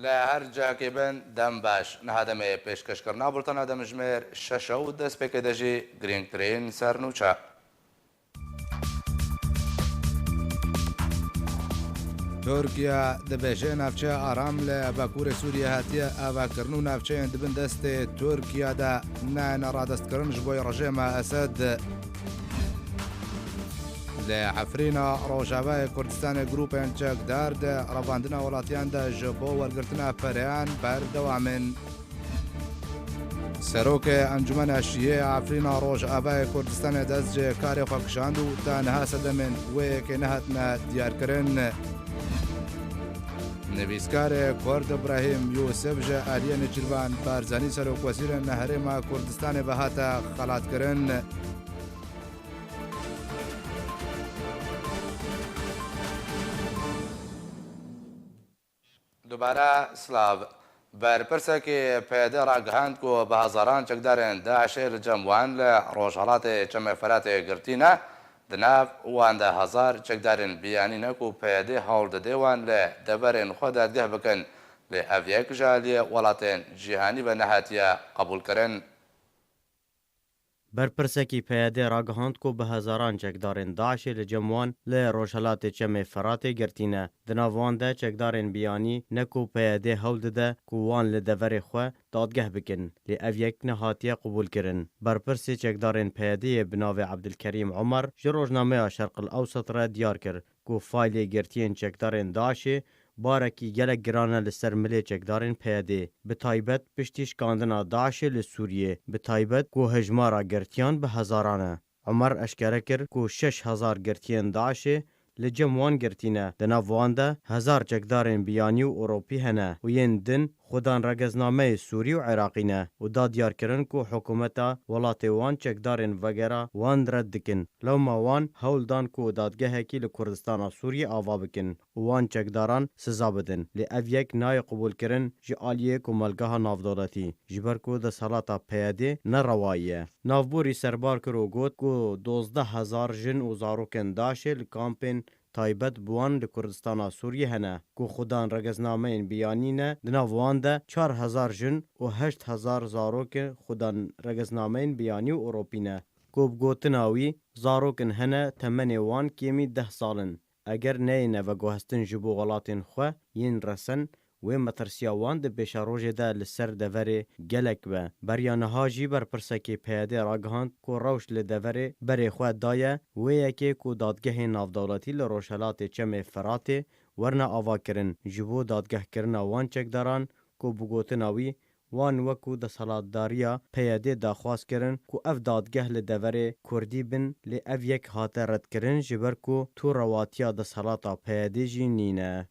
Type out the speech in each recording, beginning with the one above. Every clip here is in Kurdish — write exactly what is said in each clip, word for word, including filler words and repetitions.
Li her cihekê bin, dem baş. Niha demê pêşkêşkirina bultena demjimêr şeş e û destpêkê de jî girîngtirîn sernûçe. Tirkiye dibêje navçeya Aram li Bakurê Sûriyê hatiye avakirin û navçeyên di bin destê Tirkiye de nayêne radestkirin ji bo rejêma Esed. Li Efrîna Rojavayê Kurdistanê grûpên çekdar di revandina welatiyan de ji bo wergirtina pereyan berdewam in. Serokê Encûmena Şiyê Efrîna Rojavayê Kurdistanê dest ji karê xwe kişand û ta niha sedemên wê yekê nehatine diyarkirin. Nivîskarê Kurd Îbrahîm Yûsif ji aliyê Nêçîrvan Barzanî serokwezîrên herêma Kurdistanê ve hate xelatkirin. Dubare silav. Berpirsekî P Y D ragihand ku bi hezaran çekdarên DAIŞê li cem wan li rojhelatê Çemê Feratê girtî ne, di nav wan de hezar çekdarên biyanî ne ku P Y D hewl dide wan li deverên xwe dadgeh bikin, lê ev yek ji aliyê welatên cîhanî ve nehatiye qebûlkirin. Berpirsekî P Y D ragihand ku bi hezaran çekdarên DAIŞê li cem wan li rojhelatê Çemê Feratê girtî ne. Di nav wan de çekdarên biyanî ne ku P Y D hewl dide ku wan li deverê xwe dadgeh bikin, lê ev yek nehatiye qubûlkirin. Berpirsê çekdarên P Y D'yê bi navê Ebdilkerîm Omer ji rojnameya Şerqil Ewsat re diyar kir ku faylê girtiyên çekdarên DAIŞê barekî gelek giran e li ser milê çekdarên P Y D'ê, bi taybet piştî şikandina DAIŞê li Sûriyê, bi taybet ku hejmara girtiyan bi hezaran e. Omer eşkere kir ku şeş hezar girtiyên DAIŞê li cem wan girtî ne, di nav wan de hezar çekdarên biyanî û Ewropî hene û yên din xwedan regeznameyê Sûrî û Iraqî ne û da diyarkirin ku hikûmeta welatê wan çekdarên vegera wan red dikin. Lewma wan hewl dan ku dadgehekî li Kurdistana Sûriyê ava bikin û wan çekdaran siza bidin. Lê ev yek nayê qubûlkirin ji aliyê Komelgeha Navdewletî, ji ber ku desthilata P Y D ne rewayî ye. Navborî serbar kir û got ku dozdeh hezar jin û zarokên DAIŞê li kampên taybet bi wan li Kurdistana Sûriyê hene, ku xwedan regeznameyên biyanî ne, di nav wan de çar hezar jin û heşt hezar zarokên xwedan regeznameyên biyanî û Ewropî ne, ku bi gotina wî, zarokên hene temenê wan kêmî deh sal in. Eger neyêne veguhestin ji bo welatên xwe yên resen, wê metirsiya wan di pêşerojê de li ser deverê gelek be. Beriya niha jî berpirsekê P Y D ragihand ku rewş li deverê berê xwe daye wê yekê ku dadgehên navdewletî li rojhelatê Çemê Feratê werine avakirin ji bo dadgehkirina wan çekdaran ku bi gotina wî wan wekû desthilatdariya P Y D daxwaz kirin ku ev dadgeh li deverê Kurdî bin, lê ev yek hate redkirin ji ber ku tu rewatiya desthilata P Y D jî nîne.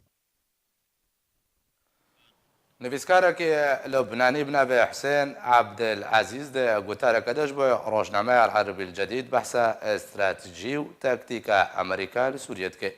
Nivîskarekî Lubnanî bi navê Husên Ebdil Ezîz di gotareke de ji bo rojnameya El Erebî El Cedîd behsa stratejî û taktîka Amerîka li Sûriyê dike.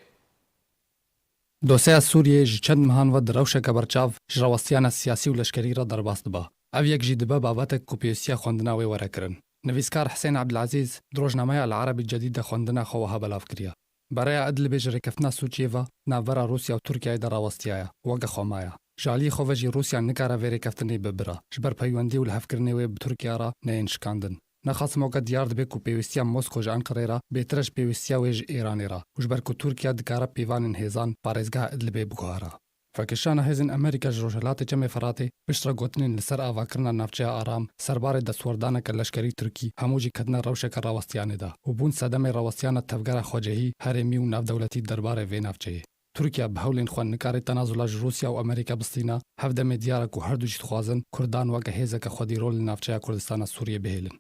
Dosyeya Sûriyeyê ji çend mehan ve di rewşeke berçav ji rawestiyana siyasî û leşkerî re derbas dibe. Ev yek jî dibe babetek ku pêwîstiya xwendina wê were kirin. Nivîskar Hisên Ebdilezîz di rojnameya El Erebî Cedîd de xwendina xwe wiha belav kiriye. Bereya Idlibê ji rêkeftina Sûçiyê ve navbera Rûsya û Tirkiyeyê de rawestiyaye, weke xwe maye. Ji aliyê xwe ve jî Rûsya nikare vê rêkeftinê bibire, ji ber peywendî û lihevkirinê wê bi Tirkiye re neyên şikandin. Nexasim weke diyar dibe ku pêwîstiya Moskow ji Enqerê re bêtir e ji pêwîstiya wê ji Îranê re û ji ber ku Tirkiye dikare pîvanên hêzan parêzgeha Idlibê biguhere. Vekişana hêzên Amerîka ji Rojhilatê Çemê Feratê piştre gotinên li ser avakirina navçeya Aram serbarê destwerdaneke leşkerî Tirkî hemû jî ketine rewşeke rawestiyanê de û bûn sedemê rawestiyana tevgera xwecihî, herêmî û navdewletî derbarê vê navçeyê. Tirkiye bi hewlên xwe nikare tenazula ji Rûsya û Amerîka bistîne, hevdemê diyar e ku her du jî dixwazin Kurdan weke hêzeke xwedî rol li navçeya Kurdistana Sûriyê bihêlin.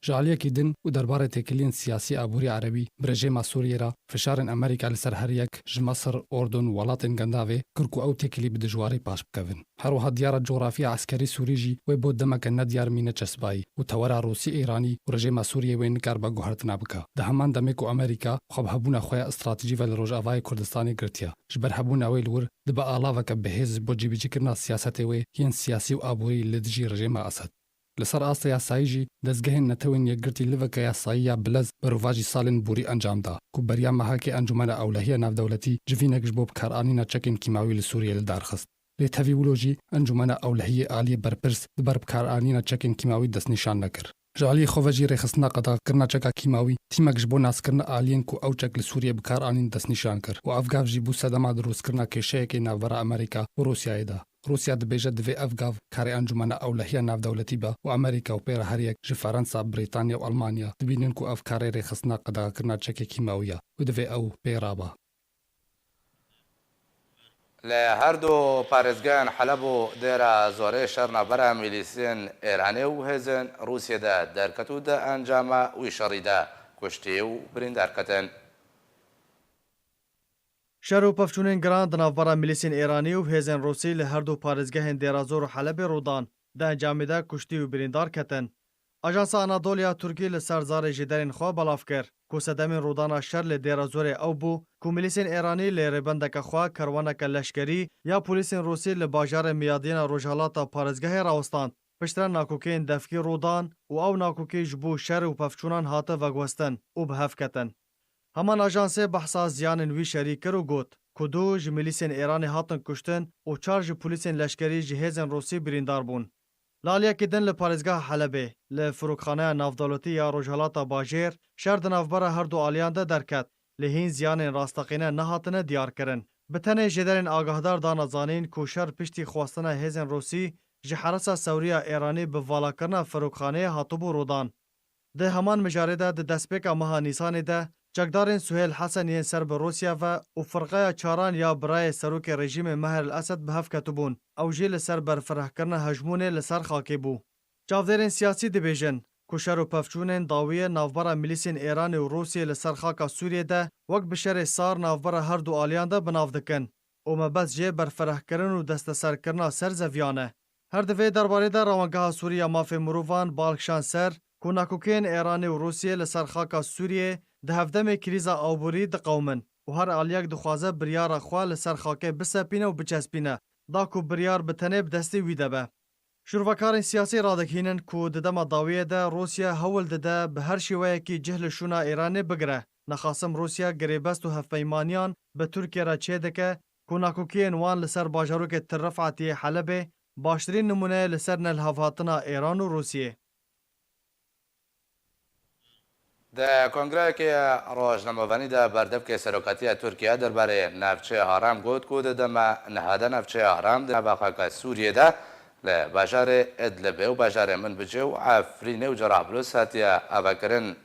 Ji aliyekî din û derbarê têkiliyên siyasî aborî erebî bi rejêma Sûriyê re fişarên Amerîka li ser her yek ji Misir, Urdun û welatên Gendavê kir ku ew têkilî bi dijwarî paş bikevin. Her wiha diyar e coxrafiya eskerî Sûrî jî wê bo demeke nediyar mîne çesbayî û tewera Rûsî-Îranî û rejêma Sûriyê wê nikaribe guhertina bike. Di heman demê ku Amerîka xwe bi hebûna xwe ya stratejî ve li Rojavayê Kurdistanê girtiye, ji ber hebûna wê li wir dibe alaveke bihêz ji bo cîbicîkirina siyasetê wê yên siyasî û aborî li dijî rejêma Esed. Li ser asta yasayî jî, Dezgehên Netewên Yekgirtî liveke yasayî ya bilez berovajî salên borî encam da, ku beriya mehakê Encûmena Ewlehiya Navdewletî civînek ji bo bikaranîna çekên kîmawî li Sûriyê li dar xist. Lê tevî wilo jî Encûmena Ewlehiyê aliyê berpirs di ber bikaranîna çekên kîmawî destnîşan nekir. Ji aliyê xwe ve jî rêxistina qedexekirina çeka kîmawî tîmek ji bo naskirina aliyên ku ew çek li Sûriyê bi kar anîn destnîşan kir û ev gav jî bû sedema dirûstkirina kêşeyekê navbera Amerîka û Rûsyayê de. Rûsya dibêje divê ev gav karê Encûmena Ewlehiya Navdewletî be û Amerîka û pê re her yek ji Ferensa, Brîtanya û Elmanya dibînin ku ev karê rêxistina qedexekirina çekê kîmawî ye û divê ew pê rabe. Li her du parêzgehên Heleb û Dêra Zorê şer navbera milîsên Êranê û hêzên Rûsiyê de derket û di encama wî şerî de kuştî û birîndar ketin. Şer û pevçûnên giran di navbera milîsên Êranî û hêzên Rûsî li her du parêzgehên Dêra Zor û Helebê rû dan, di encamê de kuştî û birîndar ketin. Ajansa Anadolu ya Tirkî li ser zarê jêderên xwe belav kir ku sedemên rûdana şer li Dêra Zorê ew bû ku milîsên Êranî li rêbendeke xwe kerwaneke leşkerî ya polîsên Rûsî li bajarê Miyadîna rojhilata parêzgehê rawistand. Piştre nakokeyên devkî rû dan û ew nakokî ji bo şer û pevçûnan hate veguhestin û bi hev ketin. Heman ajansê behsa ziyanên wî şerî kir û got ku du ji milîsên Êranê hatin kuştin û çar ji polîsên leşkerî ji hêzên Rûsî birîndar bûn. Li aliyekî din li parêzgeha Helebê, li Firokxaneya Navdewletî ya Rojhilata Bajêr, şer di navbera her du aliyan de derket, lê hîn ziyanên rasteqîne nehatine diyarkirin. Bi tenê jêderên agahdar dane zanîn ku şer piştî xwestina hêzên Rûsî ji herêsa Sewrî ya Êranî bi valakirina Firokxaneyê hatibû rûdan. Di heman mijarê de di destpêka meha Nîsanê de çekdarên Suhêl Hesen yên ser bi Rûsya ve û firqeya çaran ya birayê serokê rejîmê Meher El Esed bi hev ketibûn. Ew jî li ser berfirehkirina hejmûnê li ser xakê bû. Çavdêrên siyasî dibêjin ku şer û pevçûnên dawiyê navbera milîsên Êranê û Rûsiyê li ser xaka Sûriyê de wek bi şerê sar navbera her du aliyan de bi nav dikin û mebest jê berfirehkirin û desteserkirina ser zeviyan e. Her di vê derbarê de Rewangeha Sûrî ya Mafê Mirovan bal kişand ser ku nakokeyên Êranê û Rûsiyê li ser xaka Sûriyê di hevdemê krîza aborî diqewimin û her aliyek dixwaze biryara xwe li ser xakê bisepîne û biçespîne, da ku biryar bi tenê bi destê wî de be. Şûrvekarên siyasî radigihînin ku di dema dawiyê de Rûsya hewl dide bi her şêweyekî cih li şûna Îranê bigire. Nexasim Rûsya girêbest û hevpeymaniyan bi Tirkiye re çêdike ku nakokiyên wan li ser bajarokê Tir Rifat yê Helebê baştirîn nimûne ye li ser nelhavhatina Êran û Rûsiyê. Di kongreyekê rojnamevanî de berdevkê serokatiya Tirkiye derbarê navçeya Aram got ku di dema niha de navçeya Aram di nava xaka Sûriyê de li bajarê Idlibê û bajarê Minbicê û Efrînê û Cerablusê hatiye avakirin.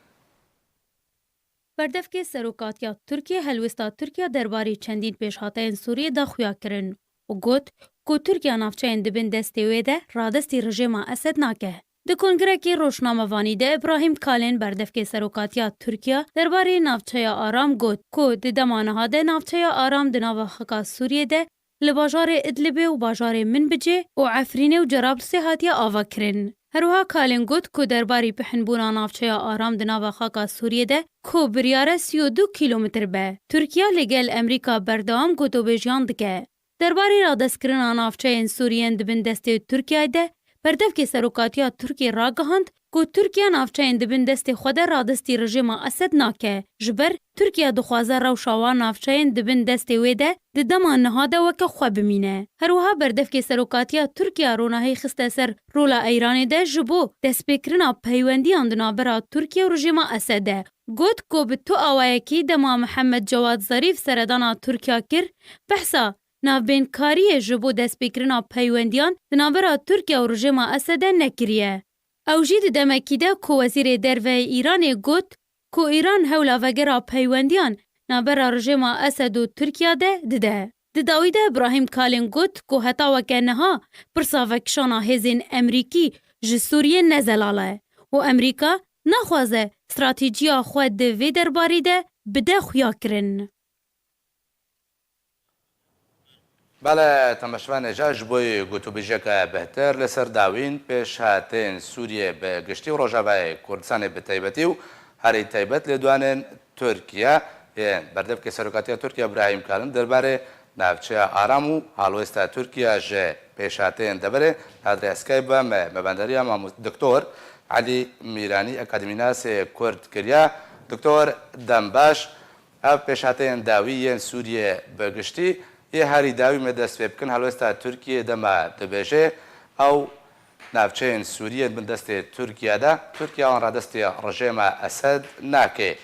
Berdevkê serokatiya Tirkiye helwesta Tirkiye derbarê çendîn pêşhateyên Sûriyê da xuya kirin û got ku Tirkiye navçeyên di bin destê wê de radestî rejêma Esed nake. Di kongrekî rojnamevanî de Îbrahîm Kalin berdevkê serokatiya Tirkiye derbarê navçeya Aram got ku di dema niha de navçeya Aram di nava xaka Sûriyê de li bajarê Idlibê û bajarê Minbicê û Efrînê û Cerablusê hatiye avakirin. Herwiha Kalin got ku derbarî pihinbûna navçeya Aram di nava xaka Sûriyê de ku biryar e sî û du kîlometr be, Tirkiye li gel Amerîka berdewam gotûbêjiyan dike. Derbarê radestkirina navçeyên Sûriyên di bin destê Tirkiyeyê de, berdevkê serokatiya Tirkiyê ragihand ku Tirkiye navçeyên di bin destê xwe de radestî rejêma Esed nake, ji ber Tirkiye dixwaze rewşa wan navçeyên di bin destê wê de di dema niha de weke xwe bimîne. Herwiha berdevkê serokatiya Tirkiye ronahî xiste ser rola Îranê de ji bo destpêkirina peywendiyan di navbera Tirkiye û rejêma Esed de. Got ku bi tu awayekî dema Mihemed Cewad Zarîf seredana Tirkiye kir, behsa navbênkariyê ji bo destpêkirina peywendiyan di navbera Tirkiye û rejêma Esede nekiriye. Ew jî di demekî de ku Wezîrê Derve yê Îranê got ku Îran hewla vegera peywendiyan navbera rejêma Esed û Tirkiye de dide. Di dawî de Îbrahîm Kalin got ku heta weke niha pirsa vekişana hêzên Emerîkî ji Sûriyê ne zelal e û Emerîka naxwaze stratêjiya xwe di vê derbarî de bide xuyakirin. Belê, temaşevanê, ca ji bo gotûbêjiyeke bêhtir li ser dawîn pêşhateyên Sûriyê bi giştî û Rojavayê Kurdistanê bi taybetî û herî taybet lêdwanên Tirkiye yên berdevkê serokatiya Tirkiye Îbrahîm Kalin derbarê navçeya Aram û halwêsta Tirkiye ji pêşhateyên deverê, hadrê eskay be me mevenderiya Mamost-, Doktor Elî Mîranî, akademînasê Kurd kiriye. Doktor, dem baş. Ev pêşhateyên dawî yên Sûriyê bi giştî Yê herî dawî me dest pê bikin, helwesta Tirkiyê dema dibêje, ew navçeyên Sûriyê bin destê Tirkiye de, Tirkiye wan radestê rejêma Esed nake.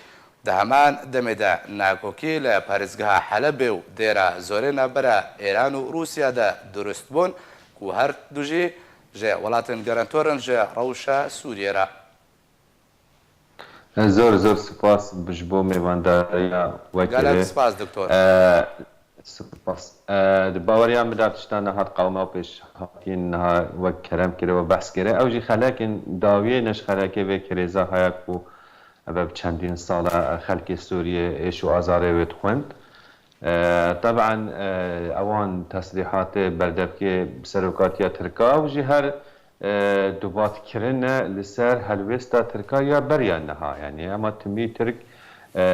Di heman demê de nakokî li parêzgeha Helebê û dêra zorê navbera Êran û Rûsya de durust bûn ku her du jî ji welatên garantor in ji rewşa Sûriyê re. Zor zor spas ji bo mêvandariya we Gelek kirê. Spas doktor. E, spas. E, di baweriya min de tişta niha di qewma pêş hatîn niha wek kerem kirê û behs kirê. Ew jî xelekên dawiyê ne ji xelekê vê kirêza haya ku ev bi çendîn sala xelkê Sûriyê êş û azarê wê dixwin. E, teban, e, ewan tesrîhatê berdevkê serokatiya Tirka û jî her e, dubatkirine li ser helwêsta Tirka ya beriya niha. Yanî ema timî Tirk e,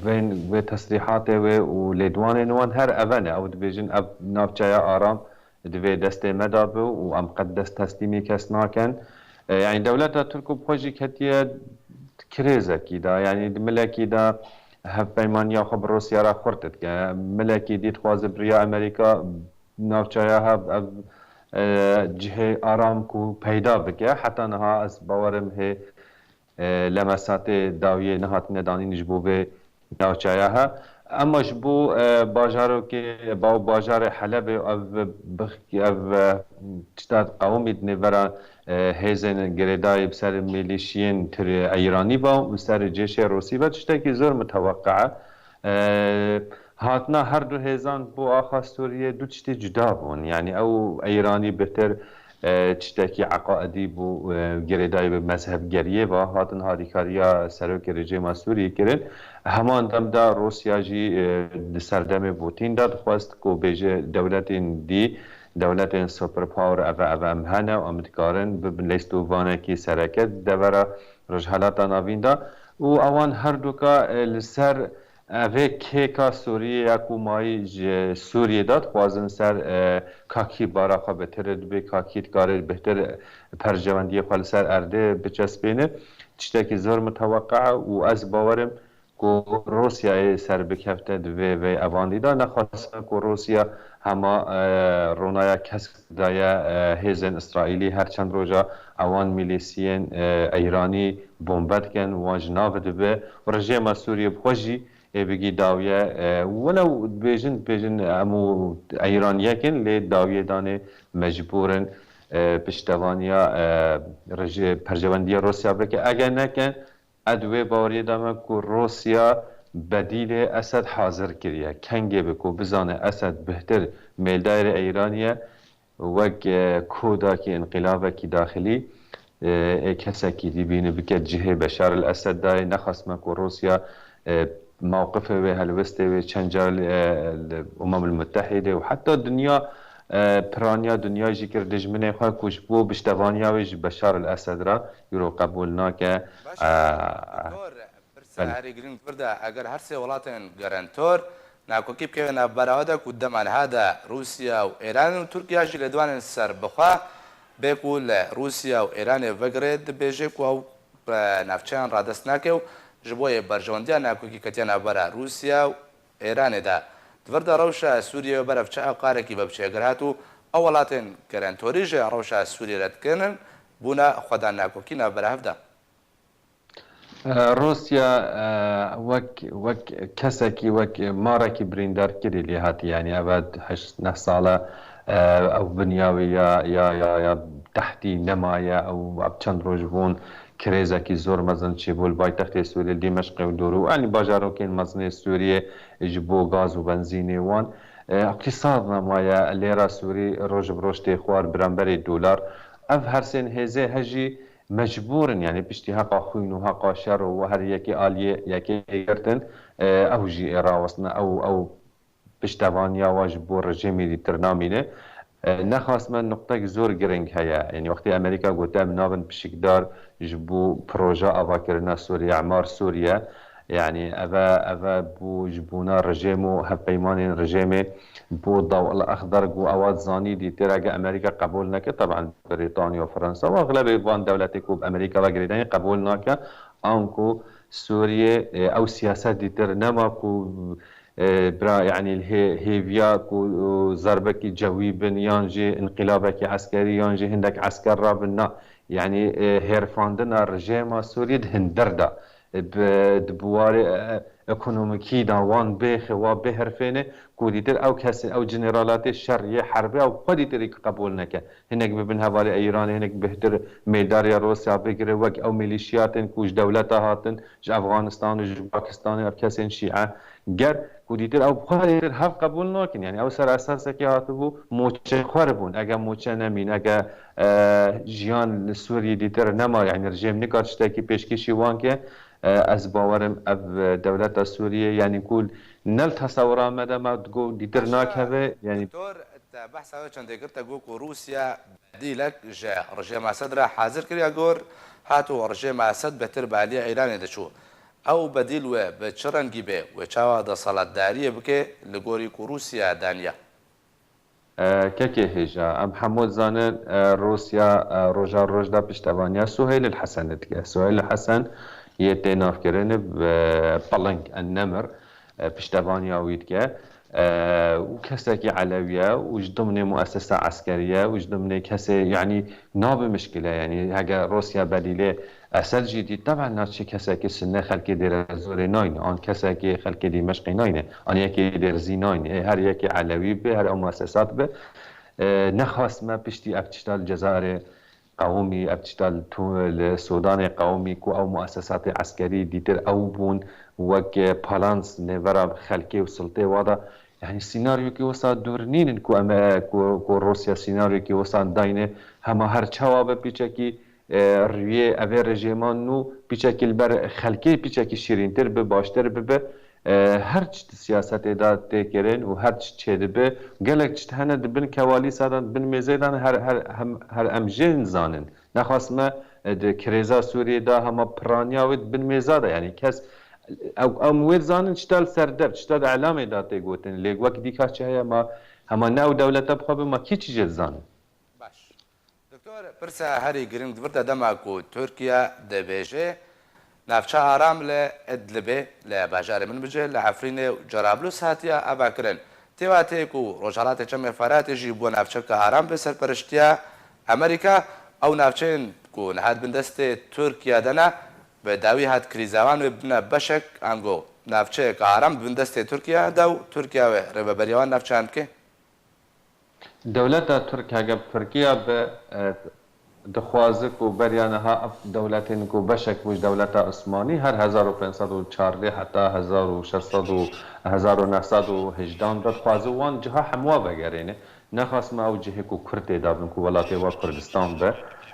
vên, vê tesrîhatê wê û lêdwanên wan her eve ne. Ew dibêjin ev navçeya aram divê destê me de bi û em qet dest teslîmî kes nakin. E, yanî dewleta Tirk û bi xwe jî ketiye kirêzekî de. Yanî di milekî de hevpeymaniya xwe bi Rûsya re xurt dike. Milekî dî dixwaze bi riya Amerîka navçeya hev ev e, cihê aram ku peyda bike. Heta niha ez bawerim hê e, lemesatê dawiyê nehatine danîn ji bo vê navçeya he. Ema ji bo e, bajarokê, ba bajarê Helebê ev bix-, ev e, tişta qewimî di nêvera e, hêzên girêdayî bi ser milîşiyên tir Eyranî ve û bi ser cêşê Rûsî ve tiştekî zor miteweqe e. E, hatina her du hêzan bo axa Sûriyê du tiştê cuda bûn. Yanî ew Eyranî bêhtir e, tiştekî eqaidî bû, e, girêdayî bi mezhebgeriyê ve hatin harîkariya serokê rejîma Sûriyê kirin. Heman dem de Rûsya jî e, di serdemê Pûtîn de dixwest ku bêje dewletên dî, dewletên superpower eve eve em hene û em dikarin bibin leystovanekî sereke di devera Rojhelata Navîn de û ewan her duka e, li ser Evê kêka Sûriyê ya ku mayî ji Sûriyê de dixwazin ser e, kakî bara xwe bêtir dibe, kakî dikare bêhtir percewendiyê xwe li ser erdê biçespêne. Tiştekî zor miteweqe û ez bawerim ku Rûsyayê ser bikefte di vê vê evandî de. Nexwastin ku Rûsya hema e, ronaya kesk daye e, hêzên Îsraîlî her çend roja ewan milîsiyên e, Eyranî bombe dikin, wan ji nav dibe. Rejêma Sûriyê bi xwe jî ê bigî dawiye. E, welew dibêjin, dibêjin em û Eyran yek in, lê dawiyê danê mecbûr in e, piştevaniya e, rejê-, perjewendiya Rûsya bike. Eger neke, ez di wê baweriyê de me ku Rûsya bedîlê Esed hazir kiriye. Kengê bi ku bizane Esed bihtir mêldayerê Eyranî ye, wek e, kodakî înqilabekî daxilî e, ê kesekî dî bîne bike cihê Beşar el Esed dayê. Nexwest me ku Rûsya e, mewqifê wê, helwestê wê çend car e, li Umem el Mutehîde û heta dinya e, piraniya dinya jî kir dijminê xwe ku ji bo piştevaniya wê ji Beşar el Esed re îro qebûl nake. Baş e, e, doktor, pirsa Belê. Herî girîng vir de, eger her sê welatên garantor nakokî bikeve navbera de ku dema niha de Rûsya û Êran û Tirkiya jî lêdwanên serbixwe bê ku li Rûsya û Êranê vegire, dibêje ku ew bi navçeyan radest nake û ji bo yê berjewendiya nakokî ketiye navbera Rûsya û Êranê de. Di vir de rewşa Sûriyê wê berev çi aqarekî ve biçe? Eger hat û ew welatên garantorî ji rewşa Sûriyê re dikinin, bûna xwedan nakokî navbera hev de. E, Rûsya e, wek, wek kesekî, wek marekî birîndar kirî lê hatî. Yanî ev e heşt neh sal e, e, ew binya wê ya, ya, ya, ya tehdî nemaye. Ew ev çend roj bûn kirêzekî zor mezin çêbû li paytextê Sûriyê, Dîmeşqê û dûr û enî bajarokên mezinê Sûriyê ji bo gaz û benzînê wan. E, îqtîsad nemaye, lêra Sûrî roj bi roj tê xwar beramberî dolar. Ev hersên hêzê hejî mecbûr in, yanî piştî heqa xwîn û heqa şer û her yekê aliyê yekê girtin, e, ew jî ê rawestine, ew, ew piştevaniya we ji bo rejîmê dîtir namîne. E, nexwast me nuqtek zor giring heye. Yanî wextê Amerîka gote em nabin pişikdar ji bo proje avakirina Sûriye, emar Sûriye, yanî eve, eve bû ji bona rejîm û hevpeymanên rejîmê bo daw el exder ku ewa dizanî dîtir, ege Amerîka qebûl neke, teban Brîtanya û Fransa û exlebê van dewletê ku bi Amerîka ve girêdayî qebûl nake, anku Sûriyê, e, ew siyaset dîtir nema ku e, bira, yanî hê-, hêviya ku, e, zerbekî cewî bin, yan jî înqilabekî eskerî, yan jî hindek esker rabin, na. Yanî, e, hêrfandina rejêma Sûriyê di hindir de, e, bi, di biwarê, e, ekonomikî de wan bêxe, wa bêherfêne, ku dîtir ew kesê, ew generala tê şer yê herbê, ew xwe dîtir ê qebûl neke. Hinek bibin hevalê Îranê, hinek bihtir mêldarê Rûsya bigire, wek ew milîşiyatên ku ji dewleta hatin, ji Efxanistan û ji Pakistanê, ev kesên şîe. Ger ku dîtir ew bi xwe dîtir hev qebûl nakin, yanî ew ser esasekê hatibû, moçe xwe bûn. Ege moçe nemîn, ege, e, jiyan li Sûriyê dîtir nema, yanî rejêm nikar tiştekî pêşkêşî wan ke, e, ez bawerim ev, e, dewleta Sûriyê, yanî ku ne li tesewira me de me digo dîtir Başa, nakeve, yanî Doktor, te behsa wê çendê kir, te got ku Rûsya bedîlek ji rejêma Esed re hazir kiriya, gor hat û rejêma Esed betir bi aliyê Îranê diçû. Ew bedîl wê bi çi rengî bê? Wê çawa desthilatdariyê bike li gorî ku Rûsya daniya? E, kekê hêja, em hemû dizanin, e, Rûsya, e, roja roj de piştevaniya Suheyl el Hesen dike. Suheyl el Hesen yê tê navkirin bi Piling en Nemir, e, piştevaniya wî dike. E, û kesekî Elewî ye û ji dimnê muessesa eskerî ye û ji dimnê kesê, yanî nabe mişkile, yanî hege Rûsya bedîlê Esed jî dît, teben na çi kesekî Sunne xelkê Dêrezorê nayne, an kesekî xelkê Dîmeşqê nayne, an yekê Dêrzî nayne, ê her yekê Elewî be, her ew muessesat be. E, nexwast me piştî ev tişta li Cezayirê qewimî, ev tişta li Tu-, li Sûdanê qewimî ku ew muessesatê eskerî dîtir ew bûn wek, e, palans nêvera xelkê û siltê wa da. Yanî sînaryokê wisa dûr nînin ku em, e, ku, ku Rûsya sînaryokê wisa dayne, hema her çawa be pîçekî, e, rûyê evê rejêman nû pîçekî li ber xelkê pîçekî şîrîntir bi, baştir bibe. E, her çi di siyasetê de tê kirin û her çi çêdibe, gelek çi hene di bin kewalîsa de, di bin mêzê de her, her, hem, her em jê nizanin. Nexwast me, e, di krêza Sûriyê de hema piraniya wê di bin mêza de, yanî kes, ew, em wê dizanin çita li ser dev, çita di elamê de tê gotin. Lê wek dîka çi heye, ma hema ne ew dewlete bi xwe be, ma kî çi jê dizanin? Baş. Doktor, pirsa herî girîng di vir de dema ku Tirkiye dibêje, navça aram li Idlibê, li bajarê Minbicê, li Efrînê û Cerablus hatiye avakirin. Tê wa tê ku Rojhelatê Çemê Feratê jî bû navçeka aram bi serperiştiya Amerîka. Ew navçeyên ku niha di bin destê Tirkiye de ne, bi dawî hat krîza wan wê bibine beşek, ango navçeyeka aram bi bin destê Tirkiye de û Tirkiye wê rêveberiya wan navçeyan bike. Dewleta Tirk hege bi Tirkiye be, e, dixwaze ku beriya niha ev dewletên ku beşek bû ji dewleta Osmanî, her hezar û pênc sed û çardeh heta hezar û şeş sed û hezar û neh sed û hejdan de dixwaze wan ciha hemû vegerêne. Nexwast me ew cihê ku Kurd tê de bin, ku welatê we Kurdistan be,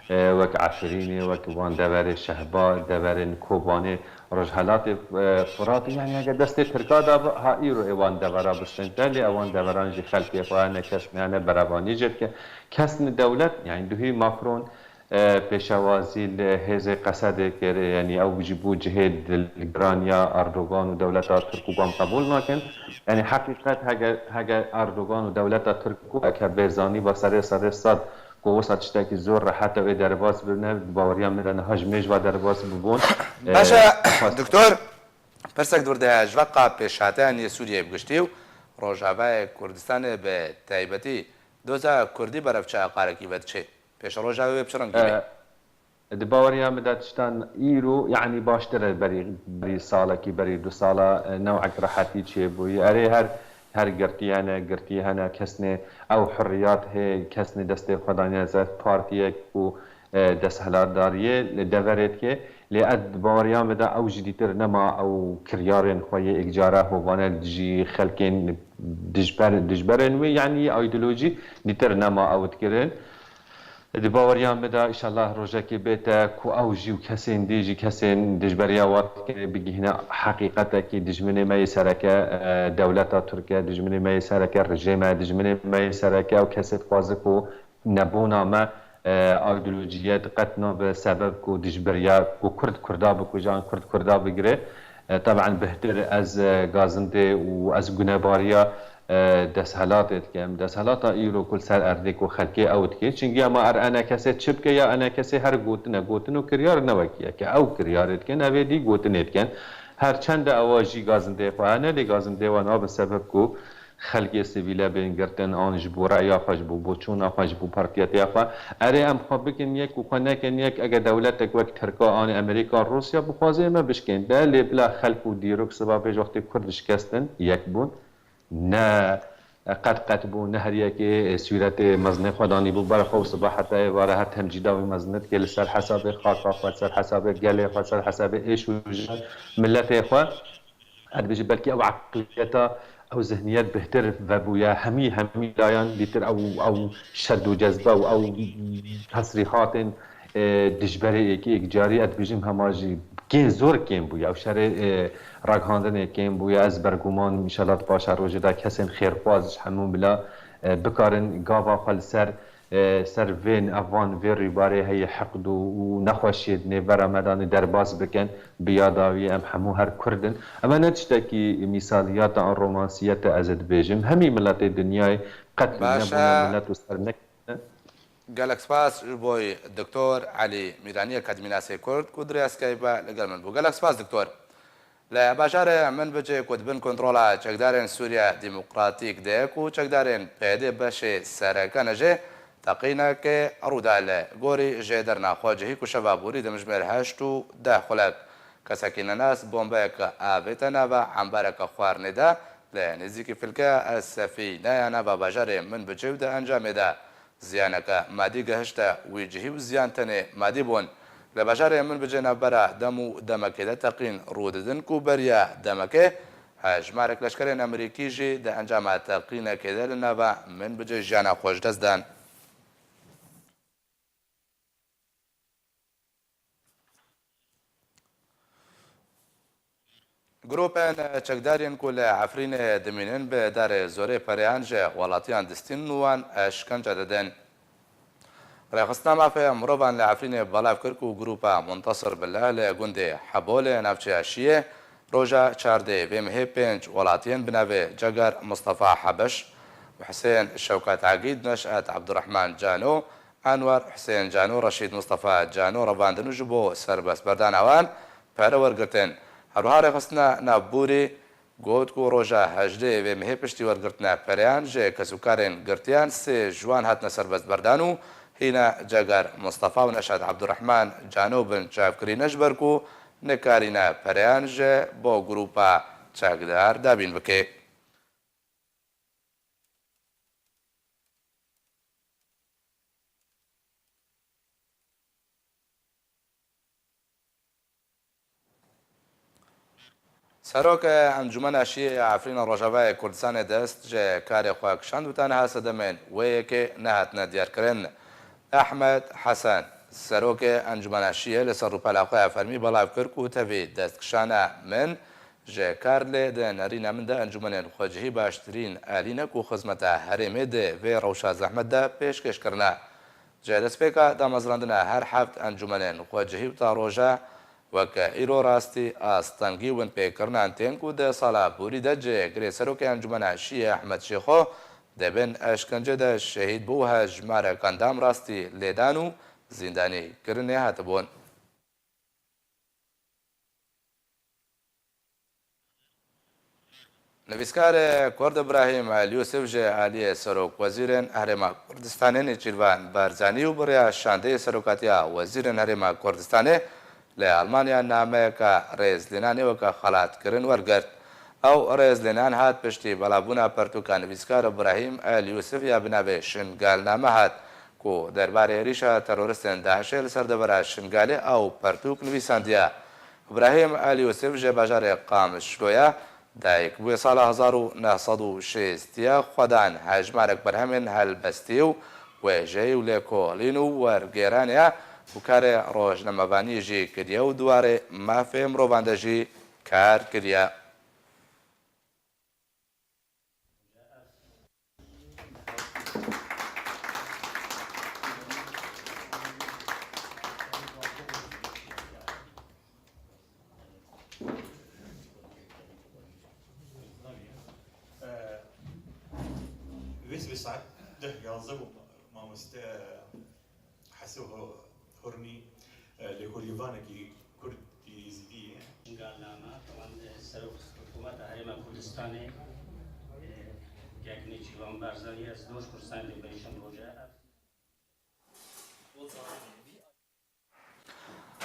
e, wek Efrînê, wek wan deverê Şehba, deverên Kobanê, Rojhelatê, e, Firatê, yanî hege destê Tirka de bi, ha îro ê wan devera bistente, lê ewan deveran jî xelkê xwe hene, kes me hene, berevanî jê dike. Kes ni dewlet, yanî duhî Macron, e, pêşewazî li hêzê Qesedê kir, yanî ew jî bû cihê dilgiraniya Erdogan û dewleta Tirk û wan qebûl nakin. Yanî heqîqet hege, hege Erdogan û dewleta Tirk ku eke bêrzanî ve serê serê sed ku wisa tiştekî zor rehet e wê derbas bibine, di baweriya min de niha ji mêj ve derbas bibûn. Baş e, e, xwest- Doktor, pirsek di vir de heye, ji veqa pêşhateyan yê Sûriyeyê bi giştî û Rojavayê Kurdistanê bi taybetî, doza Kurdî berev çi aqarekî vediçe? Pêşeroja wê bi çi rengî be? E, di baweriya min de tiştan îro, yanî baştir e berî, berî salekî, berî du sala, e, newek rehetî çêbûyî. Erê her, her girtî hene, girtî hene, kesnê ew hurriyat hê, kesnê destê xwe daniye ser partiyek û, e, desthilatdariyê li deverê dike. Lê ez di baweriya min de ew jî dîtir nema ew kiryarên xwe yê êkcara hovane dijî xelkên dijber, dijberên wê, yanî îdeolojî dîtir nema ew dikirin. Di baweriya min de, înşallah rojekê bête ku ew jî û kesên dî jî, kesên dijberiya wan dikin, bigihîne heqîqetekî dijminê me yê sereke, e, dewleta Tirk e, dijminê me yê sereke rejêm e, dijminê me yê sereke ew kesê dixwaze ku nebûna me, e, îdeolojiyê qet nabe sebeb ku dijberiya ku Kurd Kurda bikuje, an Kurd Kurda bigire. E, teben bihtir ez, e, gazindê û ez gunebariya, e, desthilatê dikim. Desthilata îro ku li ser erdê ku xelkê ew dike. Çimkî ema er enekesê çi bike ya enekesê her gotine, gotin û kiryar ne wekî yek e. Ew kiryarê dikin, ev ê dî gotinê dikin. Her çende ewa jî gazindeyê xwe hene, lê gazindeyê wan nabin sebeb ku xelkê sivîle bên girtin, an ji bo reya xwe, ji bo boçûna xwe, ji bo partiyetiya xwe. Erê, em xwe bikin yek û xwe nekin yek, ege dewletek wek Tirka an Amerîka, Rûsya bixwaze me bişkên de, lê bila xelk û dîrok siba pêş wextê Kurd şikestin, yek bûn. Ne qet qet bû, ne her yekê sûretê mezinê xwe danî bû ber xwe û siba heta êvara her temcîda wî mezin dikê li ser hesabê xaka xwe, ser hesabê gelê xwe, ser hesabê êş û ji miletê xwe. Ez dibêjim belkî ew eqliyeta, ew zihniyet bêhtir vebûye. Hemî, hemî layan dîtir ew, ew şed û cezbe û ew tesrîhatên, e, dijberê êkî êk carî, ez dibêjim hema jî kêm, zor kêm bûye. Ew şerê, e, ragihandinê kêm bûye. Ez berguman im, înşallah di paşa rojê de kesên xêrxwaz ji hemû bila, e, bikarin gava xwe li ser, e, ser vê, evan vê rûbarê heye heqd û, û nexweşiyê di nêvera me de anî derbas bikin. Bi ya dawî em hemû her Kurd in. Ema ne tiştekî mîsaliyat e an romansiyet e, ez ê dibêjim. Hemî miletê dinyayê qet Baş nebûne e. milet û ser ne Gelek spas ji bo Doktor Elî Mîranî, akademînasê Kurd ku di rêya Skype ve li gel min bû. Gelek spas Doktor. Li bajarê Minbicê ku di bin kontrola çekdarên Sûriya Demokratîk de ye ku çekdarên P Y D beşê sereke ne jê, teqîneke rû da li gorî jêderna xwecihî ku şeva borî dimijmêr heşt û deh xulek. Kesekî nenas bombeyeke avête nava embareke xwarinê de li nêzîkî filkeya Es Sefîne ya nava bajarê Minbicê û di encamê de ziyaneke madî gehişte wî cihî û ziyan tenê madî bûn. Li bajarê Minbicê navbera dem û demekê de teqîn rû didin ku beriya demekê hejmarek leşkerên Amerîkî jî di encama teqînekê de li nava Minbicê jiyana xwe ji dest dan. Grûpên çekdar yên ku li Efrînê dimînin bi darê zorê pereyan ji welatiyan distînin û wan eşkence didin. Rêxistina Mafê Mirovan li Efrînê belav kir ku grûpa Muntasir Billah li gundê Hebo li navçeya Şiyê roja çardê vê mehê pênc welatiyên bi navê Cegar Mistefa Hebeş, Husên Şewkat Egîd, Neş'et Ebdurrehman Cano, Enwer Husên Cano, Reşîd Mistefa Cano revandin û ji bo serbestberdana wan pere wergirtin. Herwiha Rêxistina Navborî got ku roja hejdê vê mehê piştî wergirtina pereyan ji kesûkarên girtiyan sê ji wan hatine serbestberdan û hîna Cegar Mistefa û Neşat Ebdurrehman Cano bin çavkirî ne ji ber ku nikarîne pereyan ji bo grûpa çekdar dabîn bike. Serok Encûmena Şiyê ya Efrîna Rojavayê Kurdistanê dest ji karê xwe kişand û ta niha sedemên wê yekê nehatine diyarkirin. Ehmed Hesen, Serokê Encûmena Şiyê li ser rûpela xwe ya fermî belav kir ku tevî destkişana min ji kar lê di nerîna min de encûmenên xwecihî baştirîn alî ne ku xizmeta herêmê di vê rewşa zehmet de pêşkêş kirine. Ji destpêka damezrandina her heft encûmenên xwecihî û ta roja weke îro rastî astengî û binpêkirinan tên ku di sala borî de cihêgirê Serokê Encûmena Şiyê Ehmed Şêxo di bin eşkence de şehîd bû û hejmarek endam rastî lêdan û zîndanî kirinê hatibûn. Nivîskar Kurd Îbrahîm El Yûsif ji aliyê Serokwezîrên Herêma Kurdistanê Nêçîrvan Barzanî û bi rêya şandeyê Serokatiya Wezîrên Herêma Kurdistanê li Almanya nameyeke rêzlênanê weke xelatkirin wergirt. Ew rêzlênan hat piştî belavbûna pertûka nivîskar Îbrahîm El Yûsif ya bi navê Şingalname hat, ku derbarê êrîşa teroristên DAIŞê li ser devera Şingalê ew pertûk nivîsandiye. Îbrahîm El Yûsif ji bajarê Qamişloya dayik bûye, sala hezar û neh sed û şêst ya xwedan hejmarek berhemên helbestî û wêjeyî û lêkolîn û wergêranê ye û karê rojnamevaniyê jî kiriye û di warê mafê mirovan de jî kar kiriye. Vê saet deh yazde bû mamoste Heso Hurmî, e, lêkolîvanekî Kurd Êzidî ye. Şingalname, tawan Kurdistanê, e, kek Nêçîrvan Barzanî ez doş Kurdistanê dê bêjim roja ev.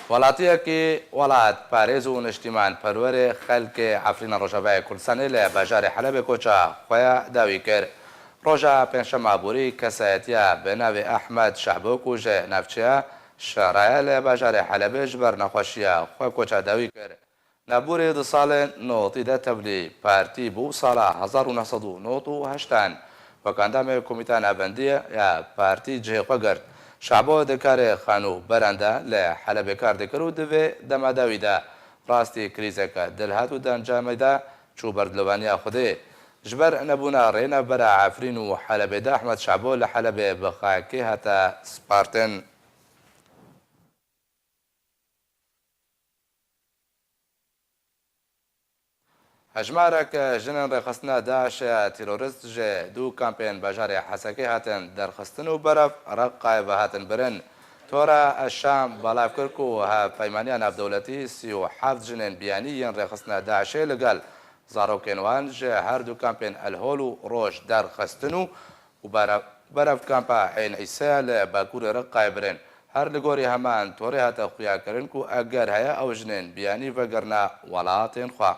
Welatiyekî welatparêz û niştîmanperwerê xelkê Efrîna Rojavayê Kurdistanê li bajarê Helebê koça xwe ya dawî kir. Roja Pêncşema borî kesayetiya bi navê Ehmed Şehbo ku ji navçeya Şeraya li bajarê Helebê ji ber nexweşiya xwe koça dawî kir. Li borî du salên notî de tevlî partî bû, sala hezar û neh sed û nod û heştan wek endamê Komîta Navendî ya partî cihê xwe girt. Şehbo di karê xanûberan de li Helebê kar dikir û di vê dema dawî de rastî krîzeke dil hat û di encamê de çû ber dilovanîya Xwedê. Ji ber nebûna rê navbera Efrîn û Helebê de Ehmed Şehbo li Helebê bi xakê hate spartin. Hejmarek jinên rêxistina DAIŞê ya terorîst ji du kampên bajarê Hesekê hatin derxistin û berev Reqayê ve hatin birin. Tora Eşşam belav kir ku hevpeymaniya navdewletî sî û heft jinên biyanî yên rêxistina DAIŞê li gel zarokên wan ji her du kampên El Hol û Roj derxistin û û berev, berev kampa Eyn Îseya li bakurê Reqayê birin. Her li gorî heman torê hate xuyakirin ku eger heye ew jinên biyanî vegirina welatên xwe.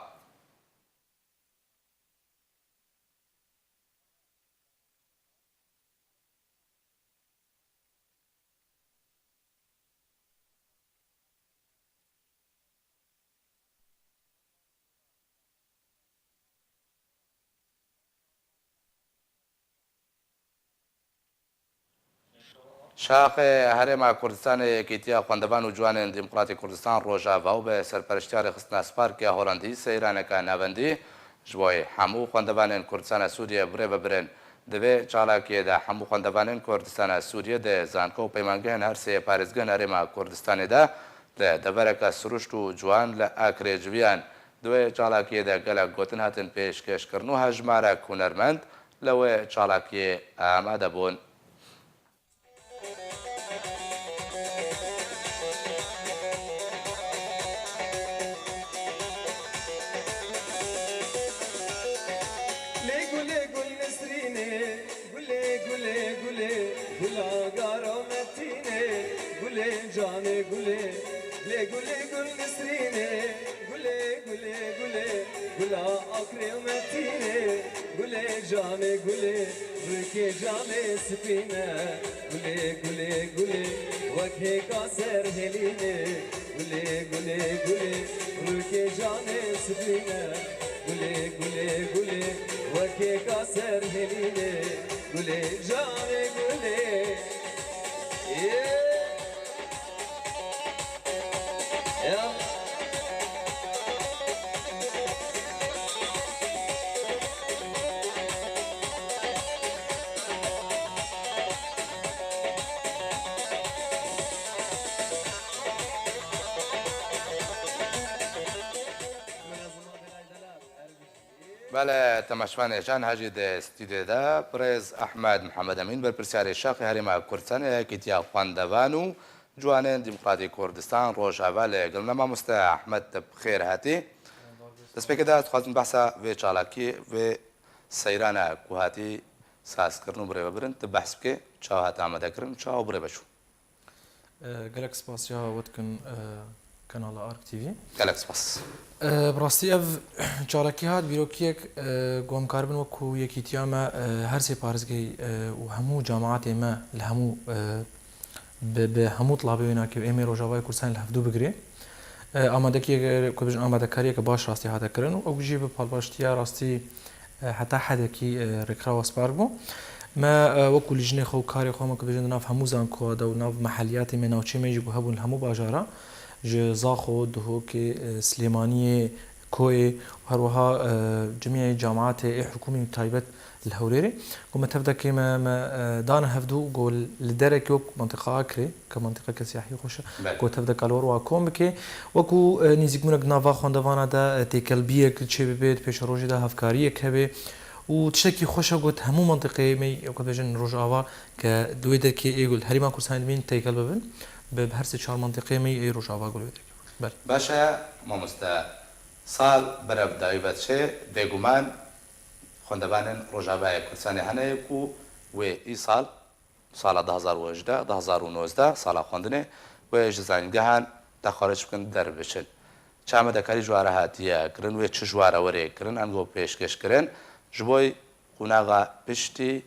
Şaxê Herêma Kurdistanê Yekîtiya Xwendevan û Ciwanên Demokratîk Kurdistan Rojava û bi serpereştiya Rêxistina Spark ya Holandî seyraneke navendî ji bo hemû xwendevanên Kurdistana Sûriyê bi rê ve birin. Di vê çalakiyê de hemû xwendevanên Kurdistana Sûriyê di zanko û peymangehên her sê parêzgehên Herêma Kurdistanê de li devereke siruşt û ciwan li Akrê civiyan. Di wê çalakiyê de gelek gotin hatin pêşkêşkirin û hejmarek hunermend li wê çalakiyê amade bûn. Lê gulê gul nesrînê, gulê, gulê, gulê, gula garo metînê, gulê canê gulê, lê gulê gul nesrînê, gulê, gulê, gulê, gula akrê û metînê, gulê canê gulê, rûkê canê spîne, gulê, gulê, gulê, wek hêka ser hêlînê, gulê, gulê, gulê, rûkê canê spîne, gulê, gulê, gulê, wek hêka ser hêlînê, gulê, canê gulê. Yeah. Belê, temaşevanê can hejî di stûdyoyê de birêz Ehmed Mihemed Emîn, berpirsiyarê Şaxê Herêma Kurdistanê ya Yekîtiya Xwendevan û Ciwanên Demokratîk Kurdistan Rojava li gel me. Mamoste Ehmed, tu bi xêr hatî. Destpêkê de ez dixwazim behsa vê çalakî, vê seyrana ku hatî sazkirin û birêvebirin, tu behs bike, çawa hate amadekirin û çawa birêve çû. E, gelek spasiya we dikin, e, kanala Ark T V. Gelek spas. E, bi rastî ev çalakî hat bîrokiyek, e, ku em karibin wekû yekîtiya me, e, her sê parêzgehî, e, û hemû cemaetê me li hemû, e, bi, bi hemû tilabê wênakê û êmê Rojavayê Kurdistanê li hevdû bigirê. E, amadekiyeke, ku bêjin, amadekariyeke baş rastî hate kirin û ew jî bi palbaştiya rastî, e, heta hedekî, e, rêkxirawa Spark bû. Me, e, wekû lijnê xwe û karê xwe, me ku bêjin, di nav hemû zankoa de û nav meheliyatê me, navçeyê me jî ku hebûn li hemû bajara, ji Zaxo, Duhokê, e, Silêmaniyê, Koyê û her wiha, e, cimiyê cemaetê ê hikûmî û taybet li Hewlêrê. Ku me tevdekê me, me, e, dane hevdû, ku li derekê wek mentiqa Akrê, ke mentiqeke siyahî xweş e, Belê. Ku tevdeka li wir wa kom bike. Wekû, e, nîzîkbûnek di nava xwendevana de, e, têkelbiyek çê bibe, di pêşerojê de hevkariyek hebe. Û tiştekî xweş e, ku hemû mentiqeyê me, weke bêjin Rojava, ke di wê derkê ê ku li Herêma Kurdistanê dimîn têkel bibin, bi, bi her sê çar mentiqeyê me ê Rojava ku li wê derkê. Belê. Baş e, mamoste. Sal berev dawî ve diçe, bêguman xwendevanên Rojavayê Kurdistanê hene ku wê îsal, sala du hazar û hejdeh, du hazar û nozdeh, sala xwendinê, wê ji zanîngehan texerruc bikin, derbiçin. Çi amadekarî ji we re hatiye kirin, wê çi ji we re were kirin, ango pêşkêş kirin, ji bo qonaxa piştî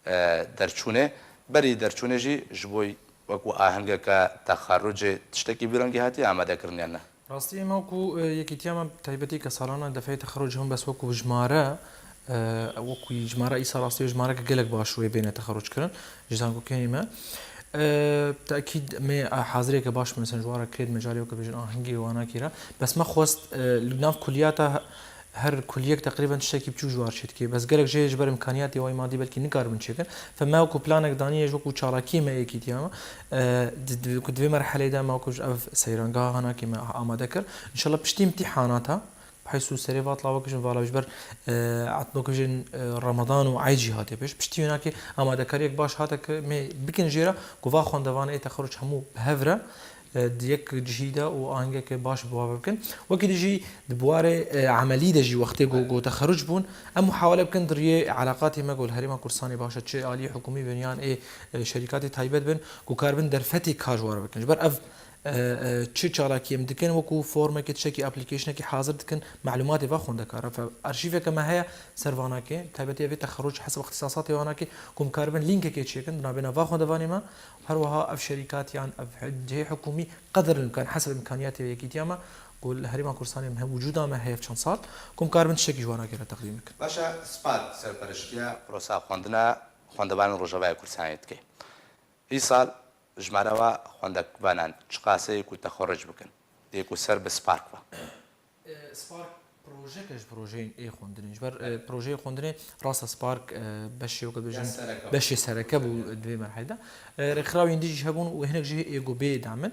e, derçûnê. Berî derçûnê jî ji bo wekî ahengeke texerrucê tiştekî vî rengî hatiye amade kirin yan ne? Rastî, em wekî, e, yekîtiya me taybetî ke salana defê texerruc hûn bes wekî jimare, e, wekî jimare îsal rastî jimareke gelek baş wê bêne texerruc kirin ji zangokên me. E, tekîd me, e, hazireke baş me, mesela ji wan re kirêt mecalê weke bêjin ahengî wana kî re. Bes me xwest, e, li nav kuliyata her kuliyek teqrîben tiştekî biçûk ji war çêdikê. Bes gelek jê ji ber îmkaniyatê wayî madî belkî nikaribin çêkin. Fe me wekû planek danî ye, ji wekû çalakiyê me yekîtiya me, e, di, di, ku di vê merheleyê de me wekû ji ev seyrangeha hanakê me amade kir. Înşallah piştî îmtîhanata, bi heysû serê vatla wekû jin vala ji ber, e, etno wekû jin, e, Ramadan û Eyd jî hate pêş. Piştî wênakê amadekariyek baş hate kir, me bikin jê re ku va xwendevanê ê texerruc hemû bi hev re e, di yek cihî de û ahengeke baş bi wa ve bikin. Wekî di jî di buwarê, e, emelî de jî wextê ku, ku texerruc bûn, em muhawele bikin di riyê eleqatê me ku li Herêma Kurdistanê baş e, çi aliyê hikûmî bin yan ê, e, şerîkatê taybet bin, ku karibin derfetê kar ji wan re bikin. Ji ber ev, e, e, çi çalakî em dikin, wekû formekê, tiştekî, applicationekî hazir dikin, melûmatê va xwendekar re. Fe arşîveke me heye ser vanakê, taybetî evê texerruc hesab îxtîsasatê vanakê, ku em karibin lînkekê çêkin, di navbêna va xwendevanê me, Her wiha ev şerîkat yan ev cihê hikûmî qedirin bikin hesab îmkaniyatê yekîtiya me ku li Herêma Kurdistanê me wicûda me heye çend sal, ku em karibin tiştekî ji wana kê re teqdîm bikin. Baş e, Spark serpereştiya prosa xwendina xwendevanên Rojavayê Kurdistanê dike. Îsal jimara we xwendevanan çiqas e ku texerruc bikin, yê ku ser bi Spark ve? E, Spark projeke ji projeyên ê xwendinê. Ji ber, e, projeyê xwendinê rast e Spark, e, beşê weke dibêjin, beşê sereke bû di vê merhelê de. E, rêkxirawên dî jî hebûn û hinek jî ê ku bê damin.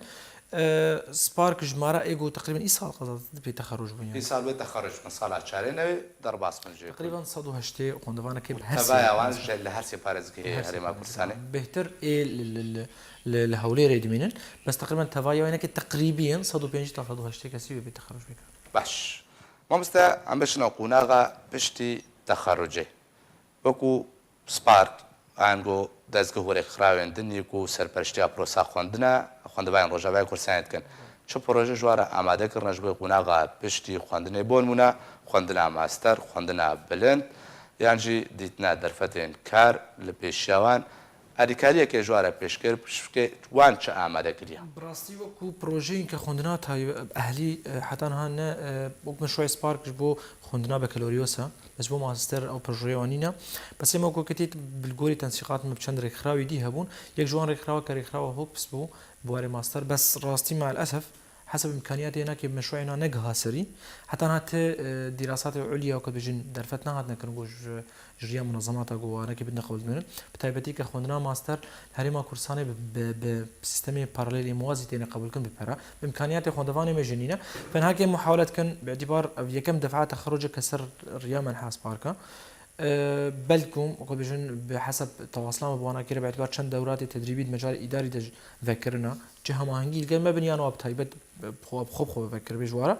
E, Spark ji mara ê ku teqrîben îsal qeza dibê texerruc bûn yani. Îsal wê texerruc bin, sala çarê newê derbas bin jê. Teqrîben sed û heştê xwendevanekê bi her sê. Tevaya wan ji li her sê parêzgehê Herêma Kurdistanê. Bêhtir ê li, li, li, li, li Hewlêrê dimînin. Bes teqrîben tevaya wê hinekê teqrîbî in, sed û pêncî ta sed û heştê kesî wê bê texerruc bê kirin. Baş. Mamoste, em bêjin qonaxa piştî texerrucê. Wekû Spark, ango dezgeh û rêkxirawên din yê ku serpereştiya prosa xwendine, xwendevanên Rojavayê Kurdistanê dikin. Çi proje ji wan re amade kirine ji bo qonaxa piştî xwendinê? Bo nimûne, xwendina master, xwendina bilind, yan jî dîtina derfetên kar li pêşiya wan. Alîkariyeke ji wan re pêşkêş bike, wan çi amade kiriye? Bi rastî wekû projeyên ke xwendina tay-, ehlî, e, heta niha ne, e, wek min şoy Spark ji bo xwendina bekaloryosa, bes bo master ew projeyê wan nîne. Bes ê me wekû ketî bi gorî tensîqat me bi çend rêkxirawî dî hebûn. Yek ji wan rêkxiraweke rêkxirawa Hopps bû, bi warê master. Bes rastî me'el esef, Hesab îmkaniyatê hinekê meşruê na negiha serî. Heta niha ti, e, dîrasatê ulya ku dibêjin derfet nehatine kirin ku ji, ji riya munezemata ku wanekê bidine qebul kirin. Bi taybetî ke xwendina master li Herêma Kurdistanê bi, bi, bi sîstemê paralelê muwazî têne qebul kirin bi pera. Bi îmkaniyatê xwendevanê me jî nîne. Fe hinekê muhawele dikin, bi îtîbar ev yekem def'a texerrucê ke ser riya me li Spark e. E, belkum, wekî bêjin, bi hesab tewasila me bi wana kiriye, bi îtîbar çend dewratê tedrîbî di mecalê îdarî de jî vekirina. Çi hemahengî li gel me bin yan wa bi taybet, e, bi xwe, bi xwe, bi xwe vekiribê ji wan re.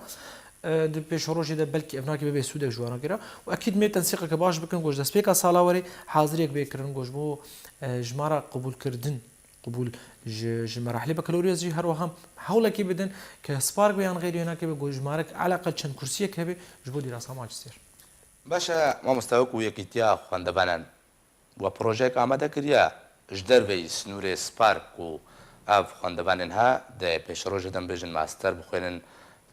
E, di pêşerojê de belkî ev nakê bibe sûdek ji wan re. Û ekîd mê tensîqeke baş bikin ku ji destpêka sala werê haziriyek bê kirin ku ji bo, e, jimara qebûlkirdin, qebûl ji, ji merahlê bekaloryosa jî her wiha hewlekê bidin ke Spark be yan xeyrî hinekê be ku jimarek eleqel çend kursiyek hebe ji bo dîrasa majistêr. Baş e, mamoste, wekû yekîtiya xwendevanan we projeyek amade kiriye ji derveyî sinûrê Spark ku ev xwendevanên ha di pêşerojê de em bêjin master bixwînin,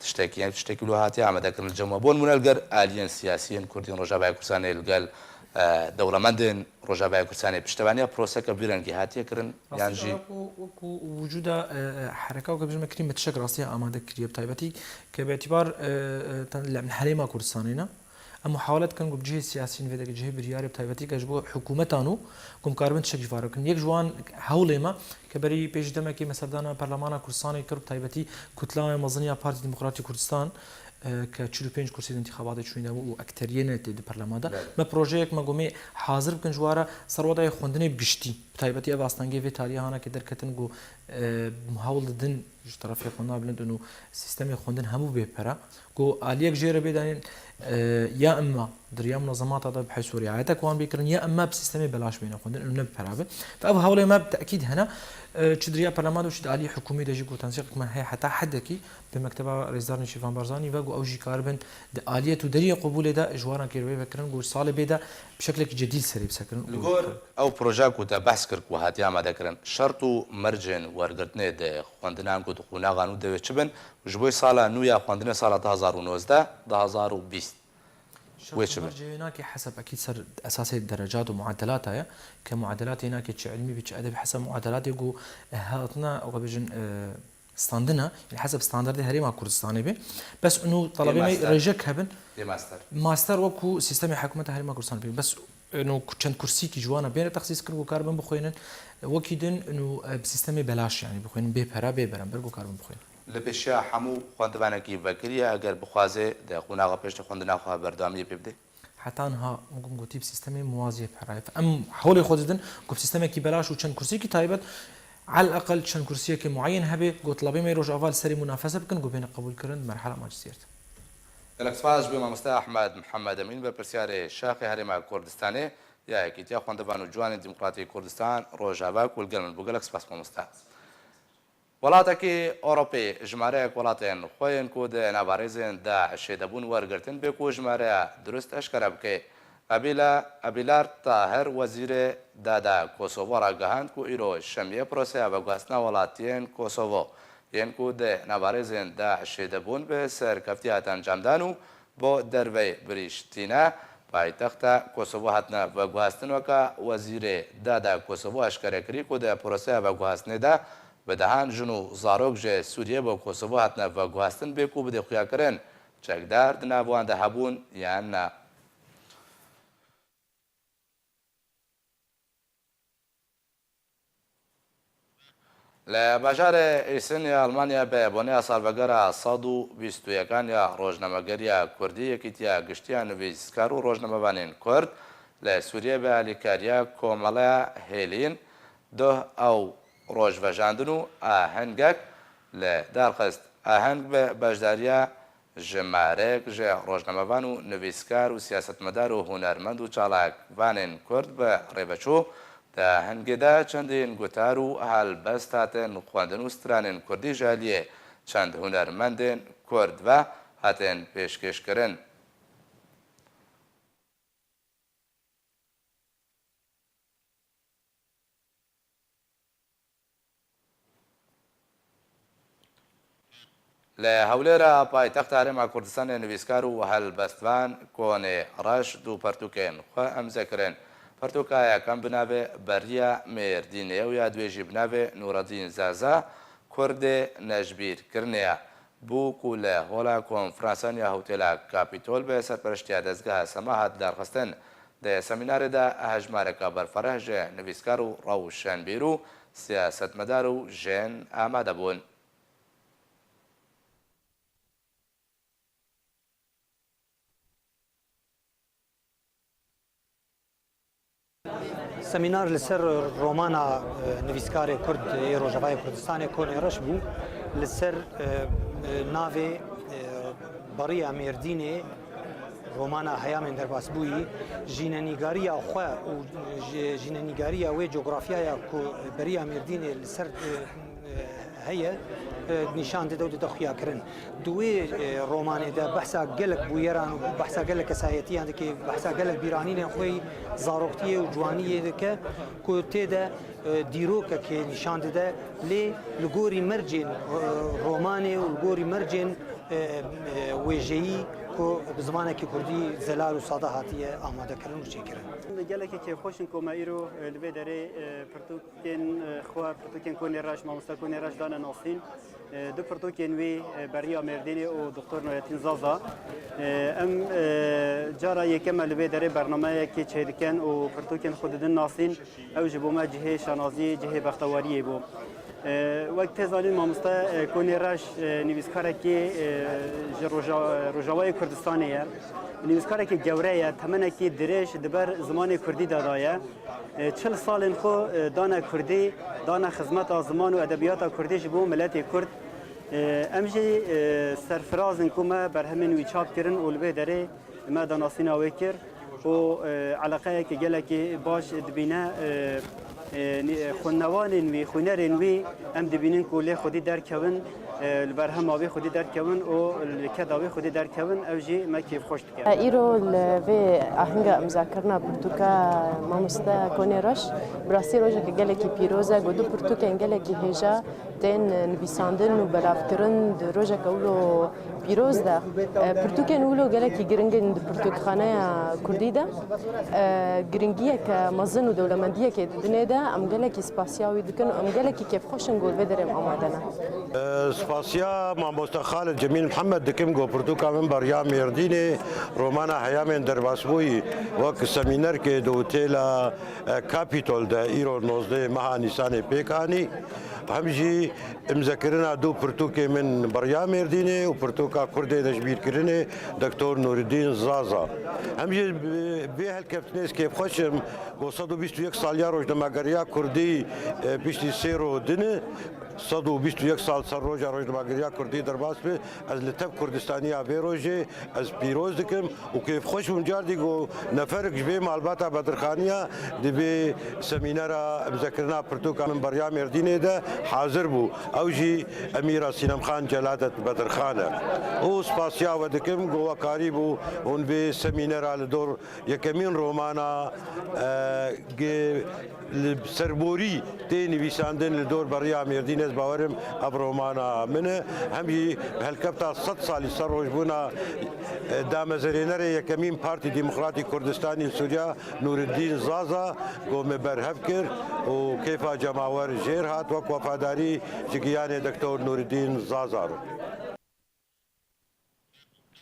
tiştekî, tiştekî wilo hatiye amade kirin li cem we. Bo nimûne li gel aliyên siyasî yên Kurdî yên Rojavayê Kurdistanê, li gel, e, dewlemendên Rojavayê Kurdistanê piştevaniya proseke vî rengî hatiye kirin, yan jî? Rastî, wekû, wekû wicûda, e, e, hereka weke bêjin me kirî me tiştek rastiya amade kiriye, bi taybetî ke bi îtîbar, e, e, ten-, li Herêma Kurdistanê ne. Em muhawele dikin ku bi cihê siyasî, nivê de cihê biryarê, bi taybetî ke ji bo hikûmetan û ku em karibin tiştek ji var bikin. Yek ji wan hewlê me ke berî pêş demekê me serdana Perlemana Kurdistanê kir, bi taybetî Kutla Mezin ya Partî Demokratî Kurdistan, e, ke çil û pênc kursî di întîxabatê çûyîn de bû û ekteriyê ne tê di perleman de. Belê. Me projeyek me gomê hazir bikin ji wara ser wedayê xwendinê bi giştî. Bi taybetî ev astengê vê tarî hana ke derketin ku, e, hewl didin ji terefê xwendina bilind û sîstemê xwendin hemû bê pere. Ku aliyek jê re bê danîn, e, ya emma di riya munezemata de bi heyso riayeta ku wan bê kirin, ya emma bi sîstemê belaş bêne xwendin û ne bi pera be. Ve ev hewlê me bi tekîd hene, e, çi di riya perleman de û çi di alî hikûmî de jî ku tensîqek me heye heta hedekî bi Mekteba Rêzdar Nêçîrvan Barzanî ve ku ew jî karibin di aliyet û deriyê qebûlê de ji wan re kêrveyve kirin ku salê bê de bi şeklekî cedî li serê bisekirin. Li gor ew proje ku te behs kir ku hatiye amadekirin, şert û mercên wergirtinê di xwendinan ku di qonaxa nû de wê çi bin û ji bo sala nû ya xwendinê sala du hazar û nozdeh, du hazar û bîst wê çi bin? Şert û mercê wê nake hesab ekîd ser esasê derecat û muadelata ye, ke muadelatê nake çi ilmî bî çi edebî, hesab muadelatê ku, e, hatine, ew bêjin, e, standina, yani hesab standardê Herêma Kurdistanê be. Bes û telebê me rêjek hebin. Yê master. Master wekû sîstemê hikûmeta Herêma Kurdistanê be. Bes û çend kursîkî ji wana bêne texsîs kirin ku karibin bixwînin. Wekî din û, e, bi sîstemê belaş, yani bixwînin bê pera, bê beramber ku karibin bixwînin. Li pêşiya hemû xwendivanekî vekirî ye, eger bixwaze di qonaxa pêştê xwendina xwe berdewamiyê pê bide? Heta niha, wekû min gotî, bi sîstemê muwazî ye pera ye. Em hewlê xwe didin ku bi sîstemekî belaş û çend kursiyekî taybet, elaqel çend kursiyekê mueyen hebe, ku telebê me Rojava li serê munafese bikin, ku bêne qebûlkirin di merhala majistiyê de. Gelek spas ji bo mamoste Ehmed Mihemed Emîn, berpirsiyarê Şaxê Herêma Kurdistanê ya Yekîtiya Xwendevan û Ciwanên Demokratîk Kurdistan Rojava, ku li gel min bû. Gelek spas mamoste. Welatekî Ewropî jimareyek welatên xwe yên ku di navarêzên DAIŞê de bûn wergirtin, bê ku jimareya dirust eşkere bike. Abîla-, Abîlard Tahir, wezîrê dada Kosovo, ragihand ku îro şemiyê proseya veguhastina welatiyên Kosovo yên ku di navarêzên DAIŞê de bûn bi serkeftî hate encamdan û bo derveyê birîş tîne. Paytexta Kosovo hatine veguhastin weke wezîrê dada Kosovo eşkere kirî ku di proseya veguhastinê de bi dehan jin û zarok ji Sûriyê bo Kosovo hatine veguhastin, bê ku bide xuyakirin çekdar di nav wan de hebûn yan na. Li bajarê Îsin ya Almanya bi boniya salvegera sed û bîst û yekan ya rojnamegeriya Kurdî, Yekîtiya Giştî ya Nivîskar û Rojnamevanên Kurd li Sûriyê bi alîkariya Komeleya Hêlîn duh ew rojvejandin û ahengek li dar xist. Aheng bi beşdariya jimarek ji rojnamevan û nivîskar û siyasetmedar û hunermend û çalakvanên Kurd bi rê ve çû. Di ahengê de çendîn gutar û helbest hatin xwendin û stranên Kurdî ji aliyê çend hunermendên Kurd ve hatin pêşkêşkirin. Li Hewlêra paytexta Herêma Kurdistanê nivîskar û helbestvan Konê Reş du pertûkên xwe emze kirin. Pertûka yekem bi navê Beriya Mêrdînê û ya duê jî bi navê Nûredîn Zaza Kurdê Nejbîrkirinê ye. Bû ku li Hola Konferansan ya Hotela Kapîtol bi serpereştiya Dezgeha Sema hat darxistin. Di semînarê de hejmareka berfireh ji nivîskar û rewşenbîr û siyasetmedar û jin amade bûn. Semînar li ser romana, e, nivîskarê Kurd yê Rojavayê Kurdistanê Konê Reş bû. Li ser, e, e, navê, e, Beriya Mêrdînê, romana Heyamên Derbasbûyî, jînenîgariya xwe û ji-, jînenîgariya wê cografyaya ku Beriya Mêrdînê li ser, e, e, heye, e, nîşan dide û dide xuyakirin. Di wê, e, romanê de behsa gelek bûyeran û behsa gelek kesayetiyan dike, behsa gelek bîranînên xwe yî zaroktiyê û ciwaniyê dike ku tê de, e, dîrokekê nîşan dide, lê li gorî mercên, e, romanê û li gorî mercên, e, e, wêjeyî ku bi zimanekî kurdî zelal û sade hatiye amadekirin û çêkirin. Gelekî kêfxweş in ku me îro, e, li vê derê, e, pirtûk Pirtûkên, e, xwe, pirtûkên Konê Reş, mamoste Konê Reş dane nasîn. E, du pirtûkên wî, e, Beriya Mêrdînê û Doktor Nurettin Zaza. E, em, e, cara yekem e li vê derê bernameyekê çêdikin û pirtûkên xwe didin nasîn. Ew ji bo me cihê şanaziyê, cihê bextewariyê bû. E, wek tê zanîn mamoste, e, Konê Reş, e, nivîskarekî, e, ji roja-, Rojavayê Kurdistanê ye. Nivîskarekî gewre ye, temenekî dirêj di ber zimanê kurdî de daye. E, çil salên xwe, e, dane kurdî, dane xizmeta ziman û edebiyata kurdî ji bo miletê kurd. E, em jî, e, serfiraz in ku me berhemên wî çap kirin û li vê derê me danasîna wê kir û, e, eleqeyeke gelekî baş dibîne, e, e, nî-, e, xwendnevanên wî, xwînerên wî em dibînin ku lê xwedî derkevin, e, li berhema wî xwedî derkevin û li keda wî xwedî derkevin, ew jî me kêfxweş dike. Îro li vê ahenga îmzakirina pirtûka mamoste Konê Reş, bi rastî rojeke gelekî pîroz e, ku du pirtûkên gelekî hêja tên nivîsandin û belavkirin di rojeke wilo pîroz de. E, pirtûkên wilo gelekî giring in di pirtûkxaneya kurdî de. E, giringiyeke mezin û dewlemendiyekê di dinê de em gelekî spasiya wî dikin û em gelekî kêfxweş in ku li vê derê em amade ne. E, spasiya mamoste Xalid Cemîl Mihemed dikim ku pirtûka min beriya Mêrdînê, romana Heyamên Derbasbûyî, wek semînerkê di otêla, e, Kapîtol de îro nozdehê meha Nîsanê pêk anî. Hem jî îmzekirina du pirtûkê min beriya Mêrdînê û pirtûka Kurdê Deşbîrkirinê Doktor Nûreddîn Zaza. Hem jî vê helkeftinê ez kêfxweş im ku sed û bîst û yek saliya rojnamegeriya kurdî, e, piştî sê roj din e. Sed û bîst û yek sal ser roja rojnamegeriya kurdî derbas be. Ez li tev Kurdistaniya vê rojê ez pîroz dikim û kêfxweş bûm cardî ku neferek ji vê malbata Bedirxaniya di vê semînera imzekirina pirtûka min beriya Mêrdînê de hazir bû. Ew jî Emîra Sînemxan Celadet Bedirxan e. Û spasiya we dikim ku we karîbû hûn vê semînera li dor yekemîn romana, e, ge-, li serborî tê nivîsandin li dor beriya Mêrdîn, ez bawer im ev romana min e. Hem jî bi helkefta sed salî ser rojbûna, e, damezirênerê yekemîn Partî Demokratîk Kurdistanî li Sûriya Nûreddîn Zaza ku me berhev kir û kêfa cemawer jêr hat wek wefadarî ji giyanê Doktor Nûreddîn Zaza re.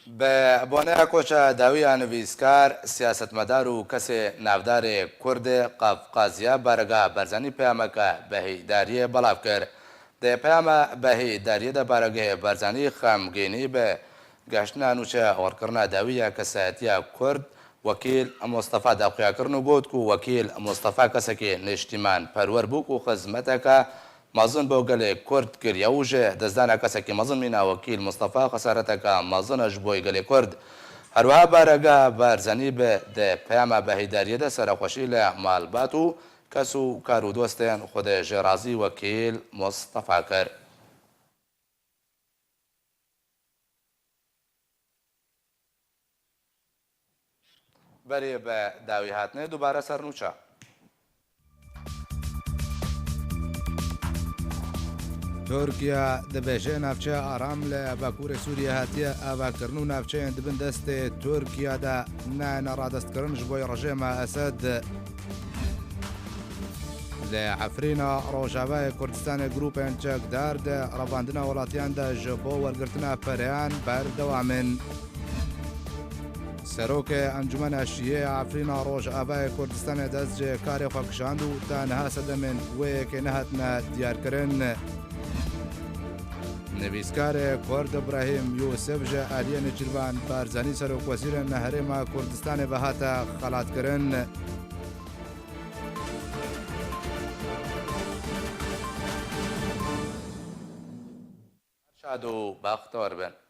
Bi boneya koça dawî ya nivîskar, siyasetmedar û kesê navdarê Kurd ê Qafqaziya Baregeha Barzanî peyameke behîdariyê belav kir. Di peyama behîdariyê de Baregehê Barzanî xemgînî bi geştina nûçe hewlkirina dawî ya kesayetiya Kurd Wekîl Mustafa daxuya kirin û got ku Wekîl Mustafa kesekî niştîman perwer bû ku xizmeteke mezin bo gelê Kurd kiriye û ji destdana kesekî mezin mîna Wekîl Mustafa xesareteke mezin e ji bo gelê Kurd. Herwiha Baregeha Barzanî bi di peyama behîdariyê de serexweşî li malbat û kes û kar û dostên Xwedê jê razî Wekîl Mustafa kir. Berê bi dawî hatine dubare ser nûça. Tirkiye dibêje navçeya Aram li Bakurê Sûriyê hatiye avakirin û navçeyên di bin destê Tirkiye de nayêne radestkirin ji bo rejêma Esed. Li Efrîna Rojavayê Kurdistanê grûpên çekdar di revandina welatiyan de ji bo wergirtina pereyan berdewam in. Serokê Encûmena Şiyê ya Efrîna Rojavayê Kurdistanê dest ji karê xwe kişand û ta niha sedemên wê yekê nehatine diyarkirin. Nivîskarê Kurd Îbrahîm Yûsif ji aliyê Nêçîrvan Barzanî Serokwezîrê Herêma Kurdistanê ve hate xelatkirin. Şad û bextor bin.